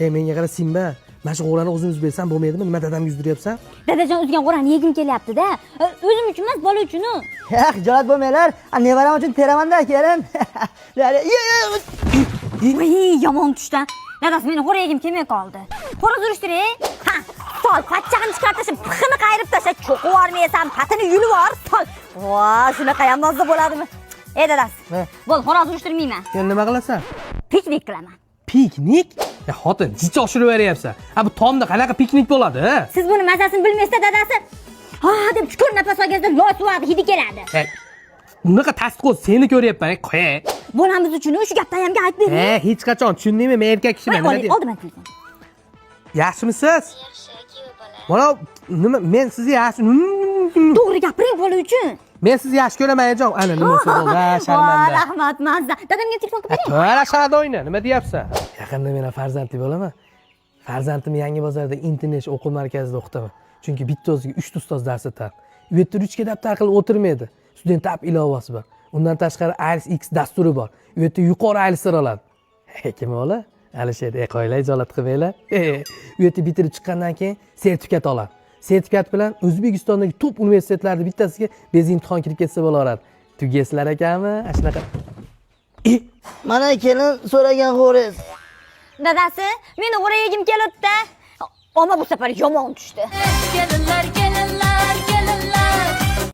Ey, menga qara, Simba, mana shu g'o'rani o'zim uzib bersam bo'lmaydimi? Nima dadamga uzdiryapsan? Dadajon uzgan g'o'rani yegim kelyapti-da. O'zim uchun emas, bola uchun. Ha, xijolat bo'lmanglar. Nevaram uchun teramanda, kelin. Voy, yomon tushdan. Dadasi, meni g'o'ra yegim kelmay qoldi. Xo'roz urishtiring. Ha, sol, pachchag'ini chiqarib tashlab, pixini qayirib tashlab, cho'qib yubormaysan, patini yulib yubor, sol. Voy, shunaqa ham mazza bo'ladimi? Ey dadasi. Ha. Bo'l, xo'roz urishtirmayman. Endi nima qilasan? Piknik qilaman. Piknik? Ya xotin, jicha oshirib beryapsan. Ha, bu tomda qanaqa piknik bo'ladi, ha? Siz buni mazasini bilmaysiz, dadasi. Ha deb chuqur nafas olganingizda loy suvadi hidi keladi. Ey, unaqa tasdiq o'zi seni ko'ryapman, ey, qo'y. Bolamiz uchun shu gapdan hamga aytib bering. E, hech qachon tushundingmi? Men erkak kishiman, nima Oling, deyapsan? oldim telefon. Yaxshimisiz? Mana nima, men sizni yaxshi To'g'ri gapiring bola uchun. Men sizni yaxshi ko'raman, ayajon. Ana nima bo'lsa bo'ldi, ha, Voy, sharmanda. Rahmat, mazza. Dadamga telefon qilib bering. To'g'ri, shadoyni, nima deyapsan? Yaqinda men ham farzandli bo'laman. Farzandimni Yangi bozorda International o'quv markazida o'qitaman. Chunki bitta o'ziga 3 ta ustoz dars o'tadi. U yerda ruchka daftar qilib o'tirmaydi. Student App ilovasi bor. Undan tashqari IELTS X dasturi bor. U yerda yuqori IELTS oladi. Kim o'la? Alisher, ey qo'ylar, ijolat qilmanglar. U yerda bitirib chiqqandan keyin sertifikat oladi. Sertifikat bilan O'zbekistondagi top universitetlarning bittasiga без imtihon kirib ketsa bo'laveradi. Tugaysizlar ekanmi? Ana shunaqa. E, Mana kelin so'ragan xo'roz. Dadasi, meni g'o'ra yegim kelibdi. Ammo bu safar yomon tushdi. Kelinlar.